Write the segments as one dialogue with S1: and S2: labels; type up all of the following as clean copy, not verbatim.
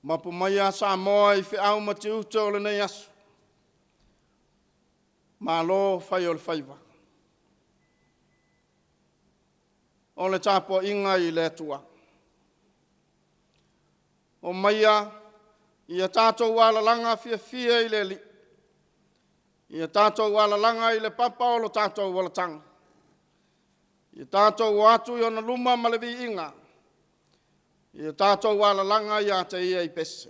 S1: Mapu maia Samoa i feau ma tiute o lenei aso. Malo fai o le faiva. O le tapuaiga i le Atua. Omaia ia tatou alalaga fiafia i le Alii, ia tatou alalaga i le papa o lo tatou olataga. Ia tatou o atu i ona luma ma le viiga, ia tatou alalaga ia te ia i pese.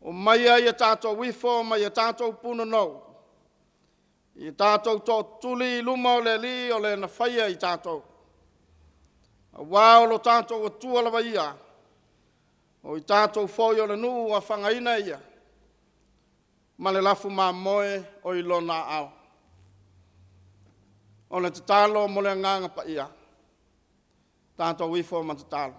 S1: Omaia ia tatou ifo ma ia tatou punonou, ia tatou tootuli i luma o le Alii o le na faia i tatou. Aua o lo tatou Atua lava ia, o i tatou foi o le nuu ua fagaina e Ia, ma le lafu mamoe o i lona aao. O le tatalo mo le Agaga Paia, tatou ifo ma tatalo.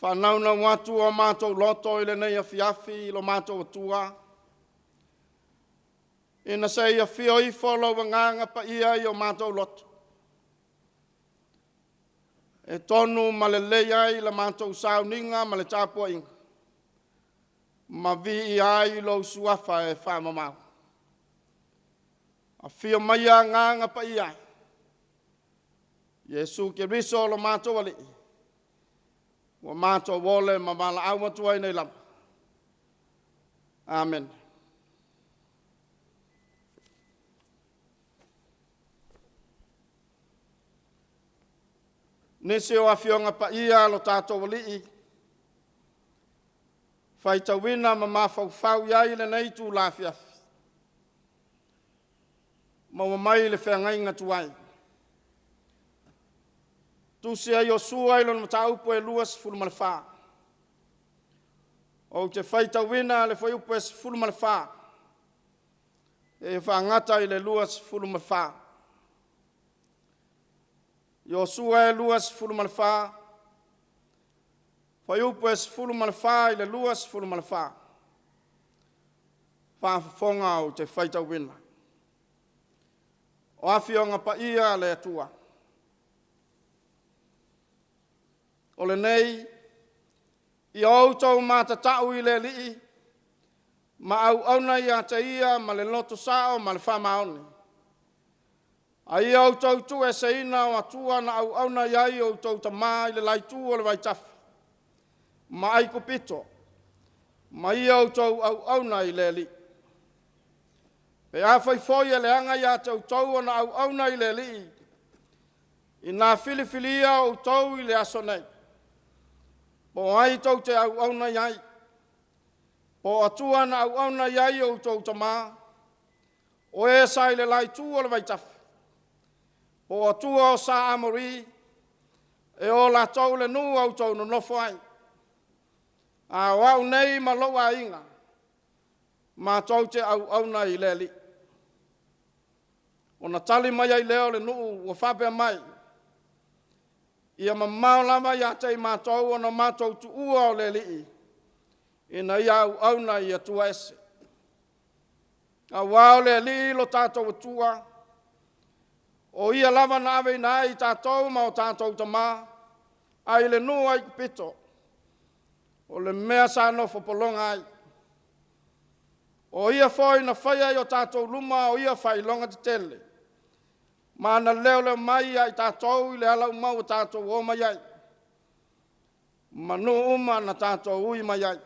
S1: Faanaunau atu o matou loto i lenei afiafi i lo matou Atua, ina se i afio ifo lou Agaga Paia i o matou loto, e tonu ma lelei ai la matou sauniga ma le tapuaiga, ma viia ai lou Suafa e faamamao. Afio maia Agaga Paia, Iesu Keriso lo matou Alii, ua matou ole ma valaau atu ai nei lava. Amene. Nisi o Afioga Paia a lo tatou Alii, faitauina ma mafaufau i ai lenei itula afiafi, maua mai le feagaiga tuai. Tusi a Iosua i lona mataupu e 24. Ou te faitauina le fuaiupu e 14 seia faagata i le 24. Iosua e 24, fuaiupu e 14 i le 24. Faafofoga ou te faitauina. O Afioga Paia a le Atua, o lenei, ia outou matatau i le Alii ma auauna ia te Ia ma le loto sao ma le faamaoni. A ia outou tuueseina o Atua na auauna i ai outou tama i le la itu o le vaitafe ma Aikupito, ma ia outou auauna i le Alii. Pe afai foi e leaga ia te outou ona auauna i le Alii, ina filifilia outou i le aso nei, po o ai tou te auauna i ai, po o Atua na auauna i ai outou tama, o e sa i le la itu o le vaitafe, po o Atua o sa Amori, e o latou le nuu ua outou nonofo ai. A o au nei ma lou aiga, matou te auauna i le Alii. Ona tali mai ai lea o le nuu ua faapea mai, Ia mamao lava ia te i matou ona matou tuua o le Alii, ina ia auauna i Atua ese. Aua o le Alii lo tatou Atua, o Ia lava na aveina ai i tatou ma o tatou tama, ai le nuu Aikupito, o le mea sa nofo pologa ai. O Ia foi na faia i o tatou luma o ia faailoga tetele, ma na leoleo mai ia i tatou i le ala uma ua tatou o mai ai, ma nuu uma na tatou ui mai ai.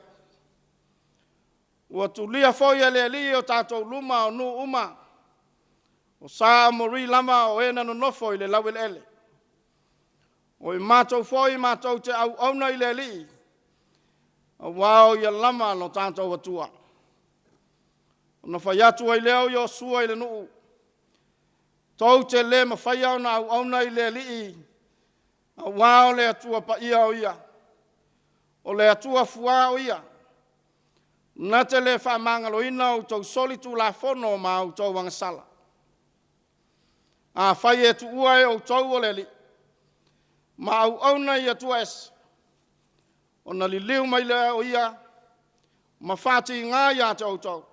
S1: Ua tulia foi e le Alii o tatou luma o nuu uma, o sa Amori lava o e na nonofo i le laueleele. O i matou foi matou te auauna i le Alii, aua o Ia lava lo tatou Atua. Ona fai atu ai lea o Iosua i le nuu, tou te le mafaia ona auauna i le Alii, aua o le Atua paia o Ia, o le Atua fuā o Ia, na te le faamagaloina outou solitulafono ma outou agasala. Afai e tuua e outou o le Alii ma auauna i Atua ese, ona liliu mai lea o Ia ma faatiga ia te outou,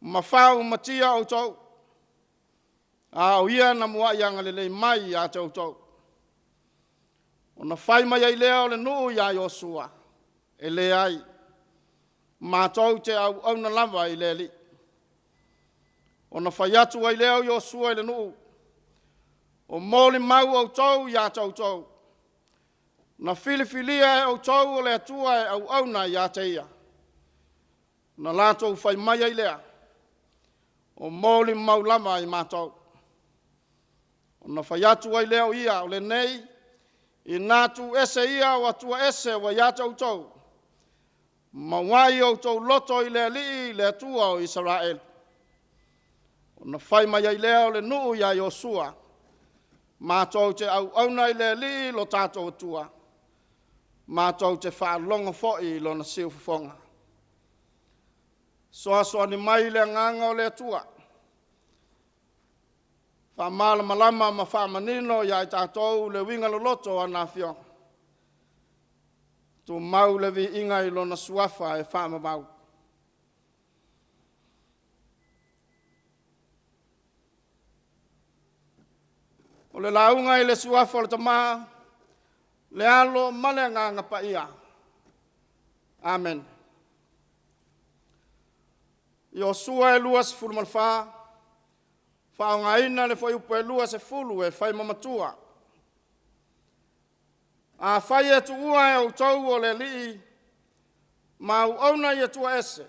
S1: ma faaumatia outou, a o Ia na muai agalelei mai ia te outou. Ona fai mai ai lea o le nuu iā Iosua, E leai, matou te auauna lava i le Alii. Ona fai atu ai lea o Iosua i le nuu, O molimau outou ia te outou, na filifilia e outou o le Atua e auauna ia te ia. Ona latou fai mai ai lea, O molimau lava i matou. Ona fai atu ai lea o ia, o lenei, ina tuu ese ia o Atua ese ua ia te outou, ma uai outou loto i le Alii le Atua o Isaraelu. Ona fai mai ai lea o le nuu iā Iosua, matou te auauna i le Alii lo tatou Atua, matou te faalogo foi i lona siufofoga. Soasoani mai le agaga o le Atua, faamalamalama ma faamanino ia i tatou le uiga loloto o ana Afioga. Tumau le viiga i lona suafa e faavavau. O le lauga i le suafa o le Tama, le Alo ma le Agaga Paia. Amene. Iosua e 24, faaaogaina le fuaiupu e 20 e fai ma matua. Afai e tuua e outou o le Alii ma auauna i Atua ese,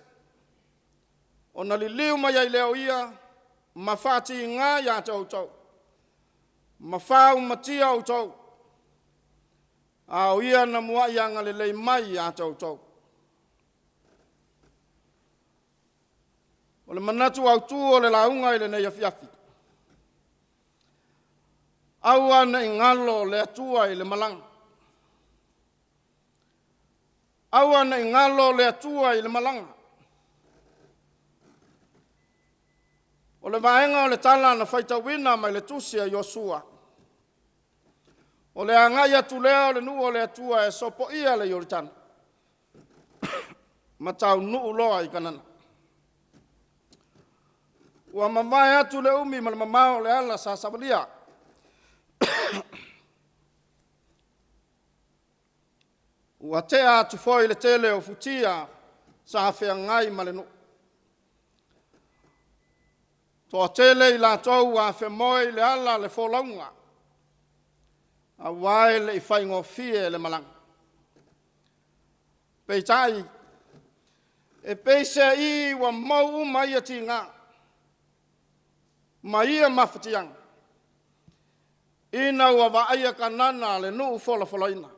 S1: ona liliu mai ai lea o ia ma faatiga ia te outou, ma faaumatia outou, a o ia na muai agalelei mai ia te outou. O le manatu autu o le lauga i lenei afiafi, aua ne i galo le Atua i le malaga. Aua ne i galo le Atua i le malaga. O le vaega o le tala na faitauina mai le tusi a Iosua, o le agai atu lea o le nuu o le Atua e sopoia le Ioritana ma taunuu loa i Kanana. Ua mavae atu le umi ma le mamao o le ala sa savalia. Ua tea atu foi le tele o futia sa feagai ma le nuu. Toatele i latou ua afemoe i le ala le folauga, aua e le i faigofie le malaga. Peitai, e peiseai ua mou uma ia tiga ma ia mafatiaga, ina ua vaaia Kanana le nuu folafolaina.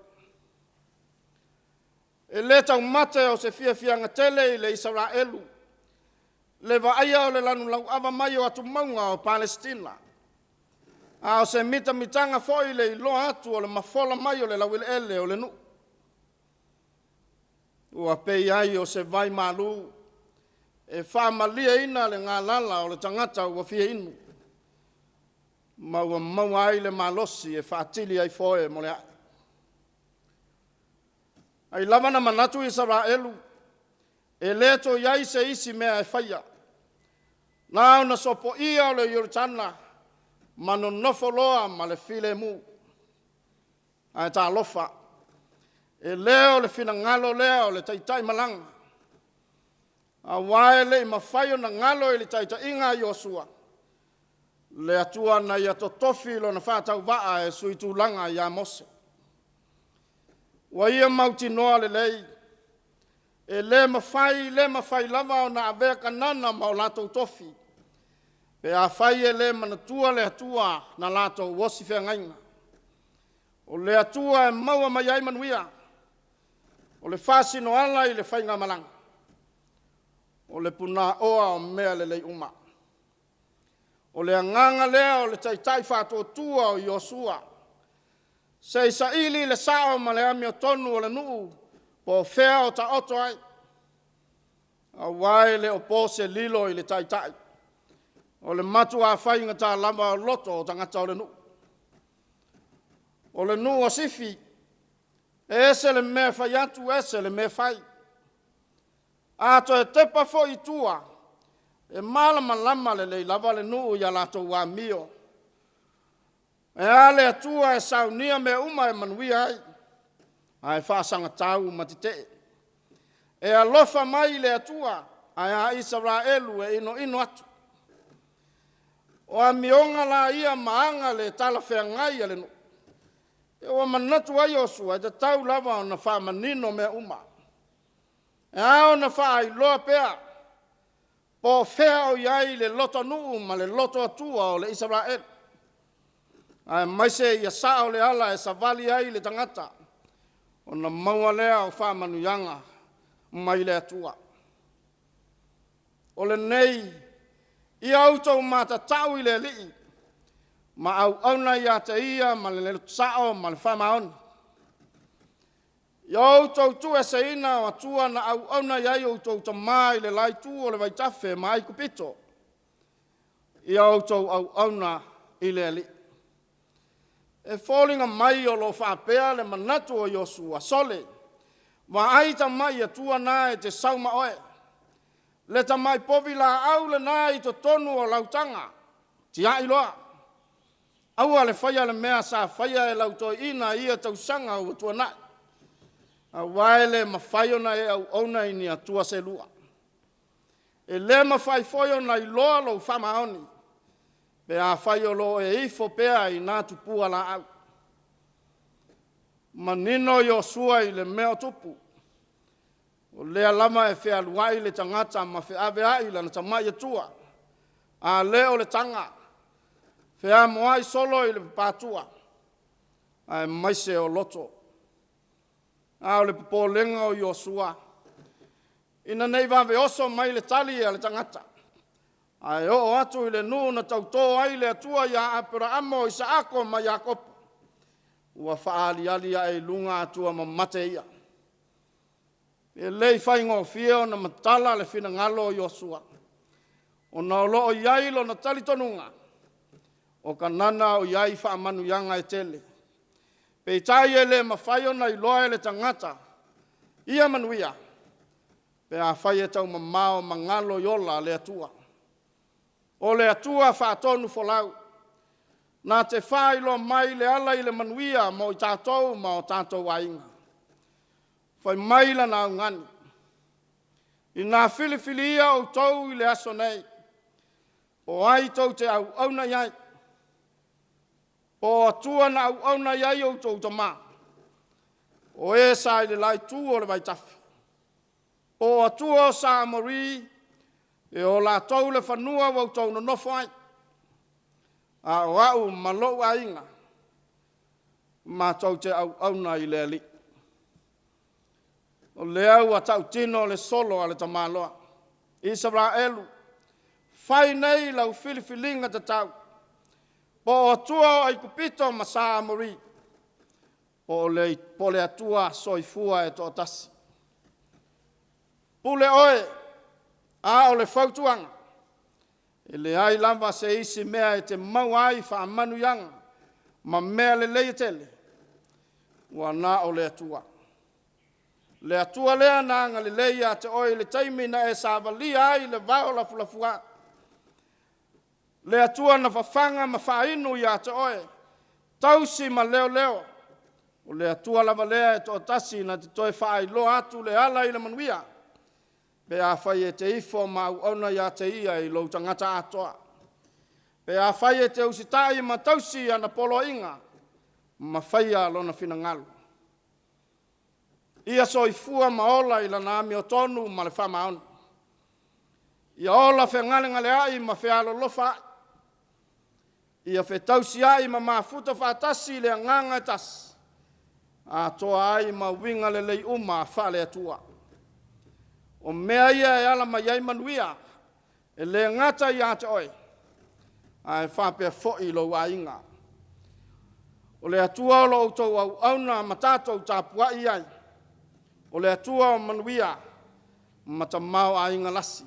S1: E le taumate o se fiafiaga tele i le Isaraelu le vaaia o le lanulauava mai o atumauga o Palesitina, a o se mitamitaga foi le iloa atu o le mafola mai o le laueleele o le nuu. Ua pei ai o se vai malu e faamalieina le galala o le tagata ua fia inu, ma ua maua ai le malosi e faatili ai foe mo le a'i. Ai lava na manatu Isaraelu e le toe i ai se isi mea e faia, na ona sopoia o le Ioritana ma nonofo loa ma le filemu. Ae talofa, e le o le finagalo lea o le taitai malaga, aua e le i mafai ona galo i le taitaiga a Iosua, le Atua na ia totofi lona faatauvaa e sui tulaga ia Mose. Ua ia mautinoa lelei, e le mafai, le mafai lava ona avea Kanana ma o latou tofi, pe afai e le manatua le Atua na latou osi feagaiga. O le Atua e maua mai ai manuia, o le faasinoala i le faigamalaga, o le punaoa o mea lelei uma. O le agaga lea o le taitai faatuatua o Iosua, se i saili le sao ma le amiotonu o le nuu po o fea o taoto ai, aua e le o po se lilo i le taitai, o le matuā faigata lava o loto o tagata o le nuu. O le nuu o Sifi, e ese le mea e fai atu, ese le mea e fai. A toe tepa foi i tua, e malamalama lelei lava le nuu i a latou amio. E a le Atua e saunia mea uma e manuia ai, ae faasagatau ma tetee. E alofa mai le Atua, ae a Isaraelu e inoino atu. O amioga la ia ma aga le talafeagai a le nuu, e ua manatu ai Iosua e tatau lava ona faamanino mea uma. E ao ona faailoa pea po o fea o i ai le lotonuu ma le lotoatua o le Isaraelu, aemaise ia sao le ala e savali ai le tagata, ona maua lea o faamanuiaga mai le Atua. O lenei, ia outou matatau i le Alii ma auauna ia te Ia ma le loto sao ma le faamaoni. Ia outou tuueseina o atua na auauna i ai outou tamā i le la itu o le vaitafe ma Aikupito, ia outou auauna i le Alii. E foliga mai o lo o faapea le manatu o Iosua, “Sole, vaai tamai atua na e te sau ma oe, le tamai povi laau lena i totonu o lau taga, tiai loa. Aua le faia le mea sa faia e lau toeaina i ia tausaga ua tuanai, aua e le mafai ona e auauna i ni atua se lua. E le mafai foi ona iloa lou faamaoni pe afai o lo o e ifo pea i na tupua laau.” Manino Iosua i le mea o tupu. O lea lava e fealuai le tagata ma feaveai lana tamai atua, a le o le taga, feamoai solo i le papatua, aemaise o loto. A o le popolega o Iosua, ina ne i vave oso mai le tali a le tagata, ae oo atu i le nuu na tauto ai le Atua ia Aperaamo, o Isaako ma Iakopo, ua faaaliali ae i luga atua mamate ia. E le i faigofie ona matala le finagalo o Iosua, ona o lo o i ai lona talitonuga, o Kanana o i ai faamanuiaga e tele. Peitai e le mafai ona iloa e le tagata ia manuia, pe afai e taumamao ma galo i ola le Atua. O le Atua faatonufolau, na te faailoa mai le ala i le manuia mo i tatou ma o tatou aiga. Fai mai lana augani, “Ina filifilia outou i le aso nei, o ai tou te auauna i ai, po o atua na auauna i ai outou tamā, o e sa i le la itu o le vaitafe, po o atua o Sa-Amori, e o latou le fanua ua outou nonofo ai. A o au ma lou aiga, matou te auauna i le Alii.” O lea ua tautino le solo a le tamaloa. Isaraelu, fai nei lau filifiliga tatau, po o atua o Aikupito ma Sa-Amori, po o le Atua soifua e toatasi. Pule oe, a o le fautuaga, e leai lava se isi mea e te maua ai faamanuiaga ma mea lelei e tele, ua na o le Atua. Le Atua lea na agalelei ia te oe i le taimi na e savalia ai i le vao lafulafuā. Le Atua na fafaga ma faainu ia te oe, tausi ma leoleo. O le Atua lava lea e toatasi na te toe faailoa atu le ala i le manuia, pe afai e te ifo ma auauna ia te Ia i lou tagata atoa. Pe afai e te usitai ma tausi ana poloaiga ma faia lona finagalo. Ia soifua ma ola i lana amiotonu ma le faamaoni. Ia ola fegalegaleai ma fealolofaai. Ia fetausiai ma mafuta faatasi i le agaga e tasi, atoa ai ma uiga lelei uma faale-Atua. O mea ia e ala mai ai manuia, e le gata ia te oe, ae faapea foi lou aiga. O le Atua o lo outou auauna ma tatou tapuai i ai, o le Atua o manuia ma tamaoaiga lasi,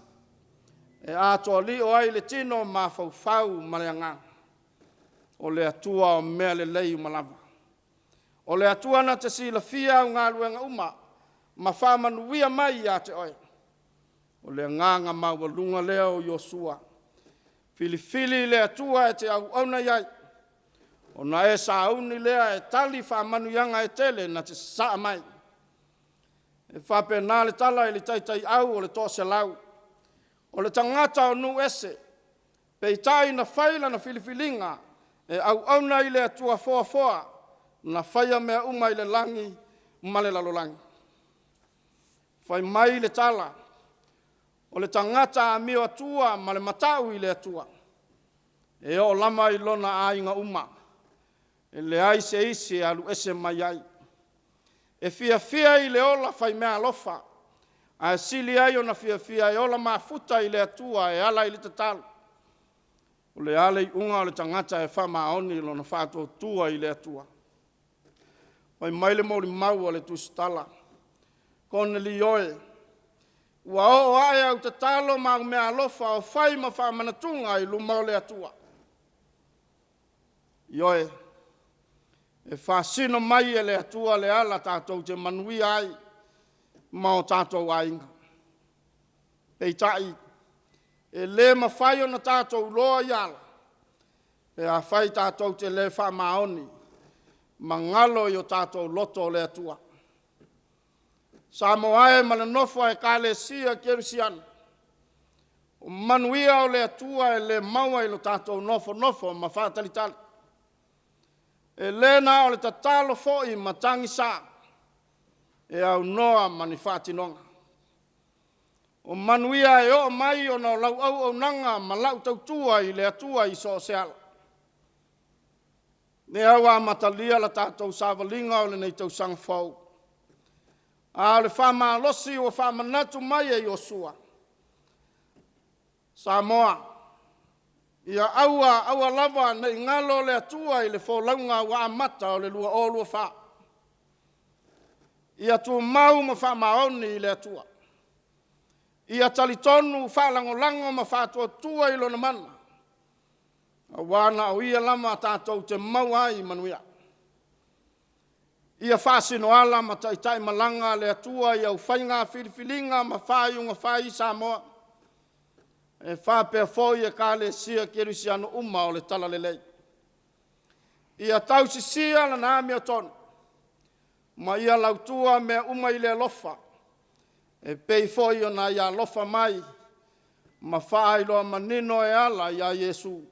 S1: e atoa lio ai le tino, mafaufau ma le agaga. O le Atua o mea lelei uma lava. O le Atua na te silafia au galuega uma ma faamanuia mai ia te oe. O le agaga maualuga lea o Iosua. Filifili le Atua e te auauna i ai. Ona e sauni lea e tali faamanuiaga e tele na te sasaa mai. E faapena le tala i le taitaiau o le toaselau, o le tagata o nuu ese, peitai na fai lana filifiliga e auauna i le Atua foafoa na faia mea uma i le lagi ma le lalolagi. Fai mai le tala, o le tagata amio atua ma le matau i le Atua, e oo lava i lona aiga uma, e leai se isi e alu ese mai ai. E fiafia i le ola faimeaalofa, ae sili ai ona fiafia e ola mafuta i le Atua e ala i le tatalo. O le a le iuga o le tagata e faamaoni lona faatuatua i le Atua? Fai mai le molimau a le Tusitala, “Konelio e, ua oo ae au tatalo ma au meaalofa o fai ma faamanatuga i luma o le Atua. Ioe, e faasino mai e le Atua le ala tatou te manuia ai ma o tatou aiga. Peitai, e le mafai ona tatou iloa ia ala, pe afai tatou te le faamaoni ma galo i o tatou loto le Atua. Samoa e ma le nofo a Ekalesia Kerisiano, o manuia o le Atua e le maua i lo tatou nofonofo ma faatalitali. E le na o le tatalo foi ma tagisa e aunoa ma ni faatinoga. O manuia e oo mai ona o lau auaunaga ma lau tautua i le Atua i so o se ala. O lea ua amatalia le tatou savaliga o lenei tausaga fou, a o le faamalosi ua faamanatu mai e Iosua, “Samoa, ia aua aua lava ne i galo le Atua i le folauga ua amata o le 2024. Ia tumau ma faamaoni i le Atua. Ia talitonu, faalagolago ma faatuatua i Lona mana, aua na o Ia lava tatou te maua ai manuia. Ia faasinoala ma taitaimalaga le Atua i au faiga filifiliga ma faaiuga fai Samoa, e faapea foi Ekalesia Kerisiano uma o le Talalelei. Ia tausisia lana amiotonu ma ia lautua mea uma i le alofa, e pei foi ona ia alofa mai ma faailoa manino e ala ia Iesu.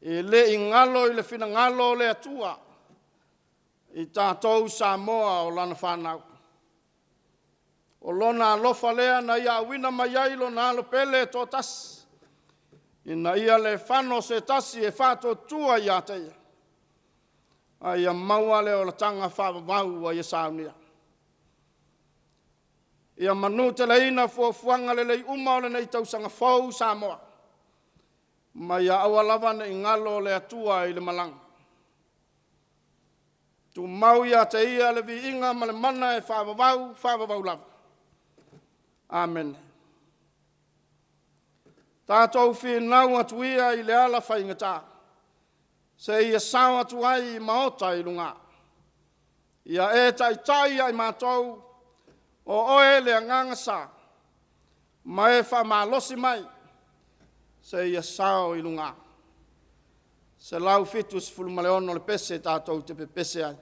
S1: E le i galo i le finagalo o le Atua i tatou Samoa o lana fanau. O Lona alofa lea na ia auina mai ai Lona Alo pele e toatasi, ina ia le fano se tasi e faatuatua ia te Ia, a ia maua le olataga faavavau ua ia saunia. Ia manuteleina fuafuaga lelei uma o lenei tausaga fou Samoa, ma ia aua lava ne i galo le Atua i le malaga. Tumau ia te Ia le viiga ma le mana e faavavau, faavavau lava. Amene. Tatou finau atu ia i le ala faigata, seia sao atu ai i maota i luga. Ia e taitai ia i matou, o Oe le Agaga Sa, ma e faamalosi mai seia sao i luga. 176 le pese tatou te pepese ai.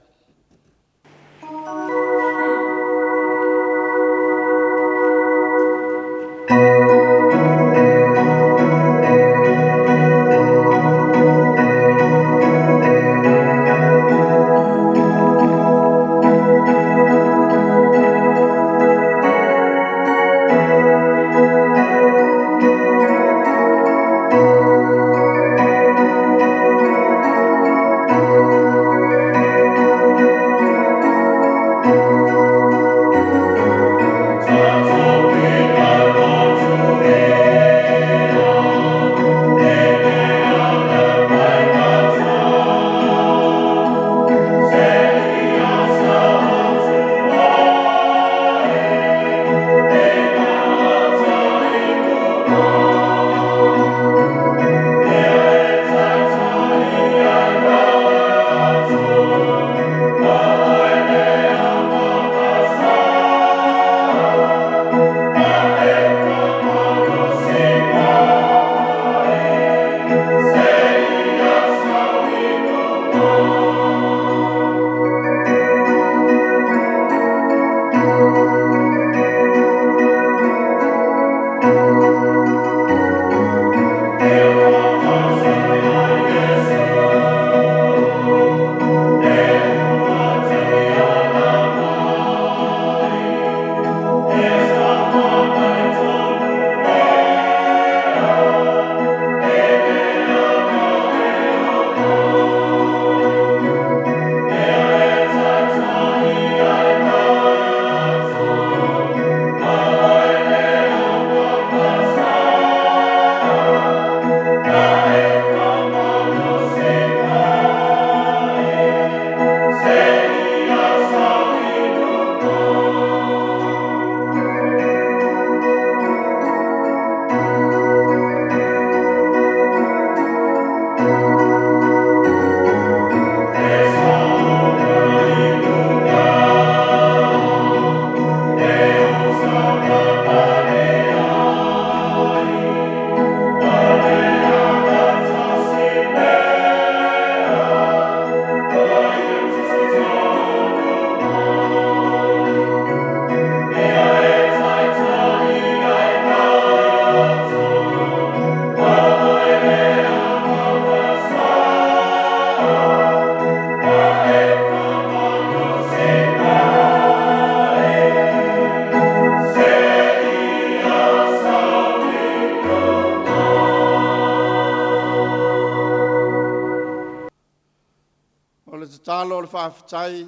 S1: O le tatalo o le faafetai,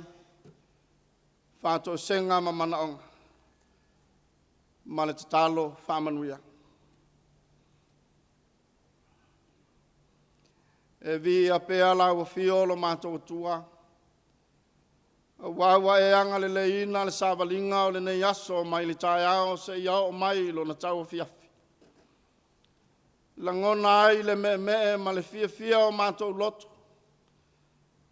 S1: faatoesega ma manaoga, ma le tatalo faamanuia. E viia pea lau afio lo matou Atua, aua ua e agaleleiina le savaliga o lenei aso mai le taeao seia oo mai i lona tauafiafi. E lagona ai le meemee ma le fiafia o matou loto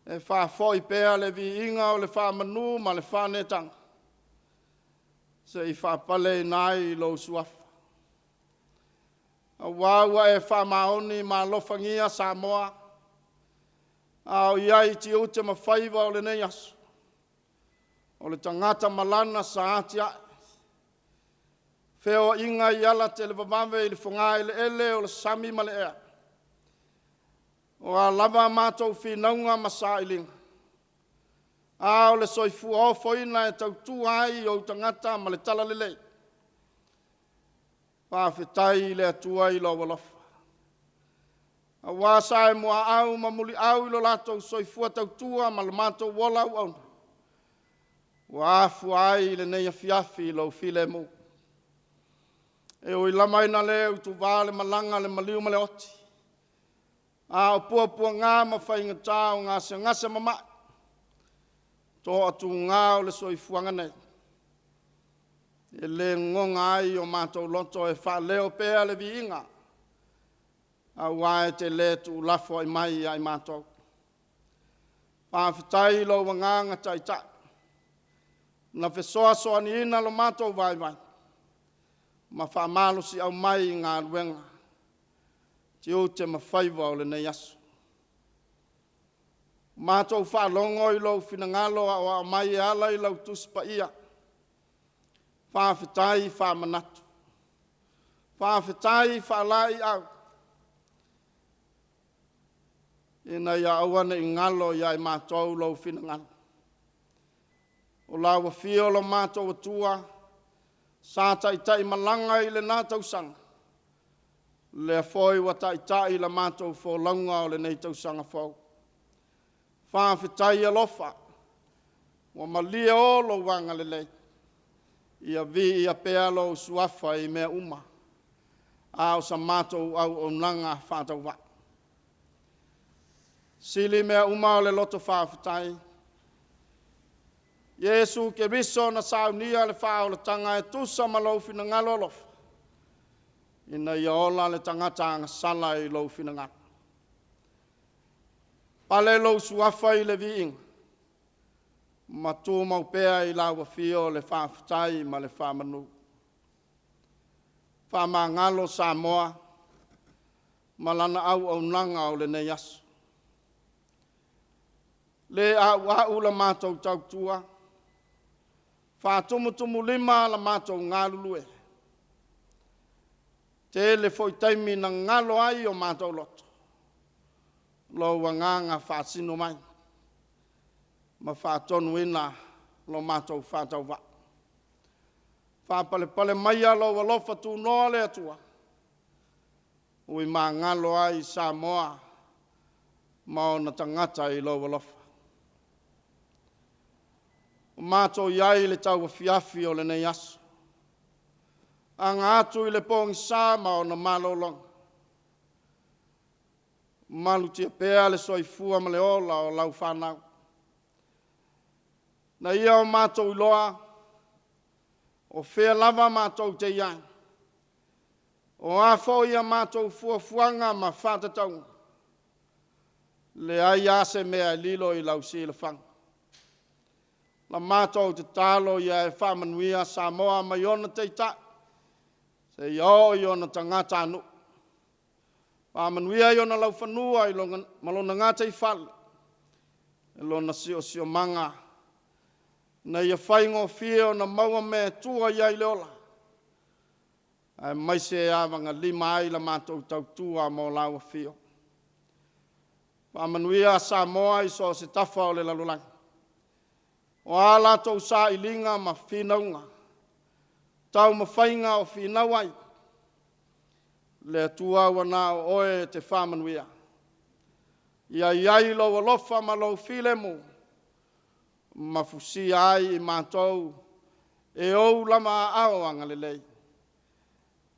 S1: e faafoi pea le viiga o le faamanu ma le faaneetaga se i faapaleina ai lou Suafa. Aua ua e faamaoni ma alofagia Samoa a o i ai i tiute ma faiva o lenei aso, o le tagata ma lana sa atiae, feoaiga i ala televavave i le fogaeleele o le sami ma le ea. O a lava a matou finauga ma sailiga, a o le soifua ofoina e tautua ai i ou tagata ma le talalelei, faafetai i le Atua i lou alofa, aua sa e muaau ma muliau i lo latou soifua tautua ma lo matou ola auauna, ua afua ai i lenei afiafi lou filemu. E ui lava ina le utuva le malaga a le maliu ma le oti, a o puapuaga ma faigata o gasegase ma mai, toatuga o le soifuaga nei, e le goga ai o matou loto e faaleo pea le viiga, aua e te le tuulafoai mai ia i matou. Faafetai i lou Agaga Taitai na fesoasoaniina lo matou vaivai ma faamalosiau mai i galuega, tiute ma faiva o lenei aso. Matou faalogo i lou finagalo aoao mai e ala i lau Tusi Paia. Faafetai faamanatu, faafetai faalaeiau, ina ia aua ne i galo ia i matou lou finagalo. O lau afio lo matou Atua sa taitaimalaga i lena tausaga, lea foi ua taitai la matou folauga o lenei tausaga fou. Faafetai alofa, ua malie o lou agalelei, ia viia pea lou Suafa i mea uma, a o sa matou auaunaga faatauvaa. Sili mea uma o le loto faafetai, Iesu Keriso na saunia le faaolataga e tusa ma lou finagalo alofa, ina ia ola le tagata agasala i lou finagalo. Pale lou Suafa i le viiga, ma tumau pea i lau Afio le faafetai ma le faamanu. Faamagalo Samoa ma lana auaunaga o lenei aso. Le a'ua'u la matou tautua, faatumutumulima la matou galulue. Tele foi taimi na galo ai o matou loto, lou Agaga faasino mai ma faatonuina lo matou faatauvaa. Faapalepale maia lou alofa tunoa le Atua, ui magalo ai Samoa ma ona tagata i lou alofa. Ua matou i ai i le tauafiafi o lenei aso, aga atu i le pogisa ma ona malologa, malutia pea le soifua ma le ola o lau fanau, ina ia o matou iloa o fea lava matou te i ai, o a foi a matou fuafuaga ma faatatauga, leai lava se mea e lilo i lau silafaga. Na matou tatalo ia e faamanuia Samoa mai ona taitai seia oo i ona tagatanuu. Faamanuia i ona laufanua ma lona gataifale, lona siosiomaga, ina ia faigofie ona maua mea e tua i ai le ola, aemaise e avagalima ai la matou tautua mo lau afio. Faamanuia Samoa i so o se tafa o le lalolagi, o a latou sailiga ma finauga, taumafaiga o finau ai, le Atua ua na o Oe e te faamanuia. Ia i ai lou alofa ma lou filemu, ma fusia ai i matou e ou lava aao agalelei.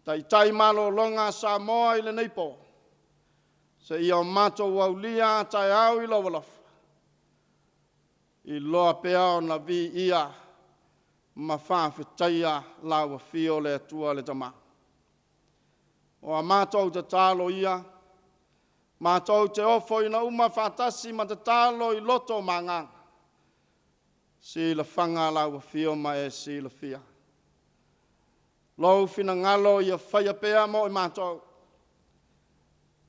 S1: Taitai malologa a Samoa i lenei po, seia o matou aulia a taeao i lou alofa, iloa pea ona viia ma faafetaia lau afio le Atua le Tama. O a matou tatalo ia, matou te ofoina uma faatasi ma tatalo i loto ma agaga, silafaga lau afio ma e silafia. Lou finagalo ia faia pea mo i matou,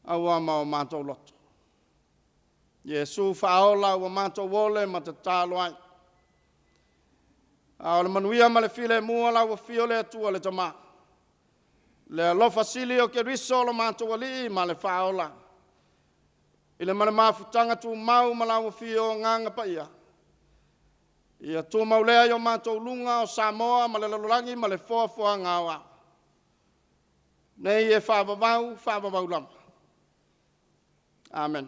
S1: aua ma o matou loto. Iesu Faaola ua matou ole ma tatalo ai. A o le manuia ma le filemu o lau afio le Atua le Tama, le alofa sili o Keriso lo matou Alii ma le Faaola, i le ma le mafutaga tumau ma lau Afio Agaga Paia, ia tumau lea i o matou luga o Samoa ma le lalolagi ma le foafoaga aoao, nei e faavavau, faavavau lava. Amene.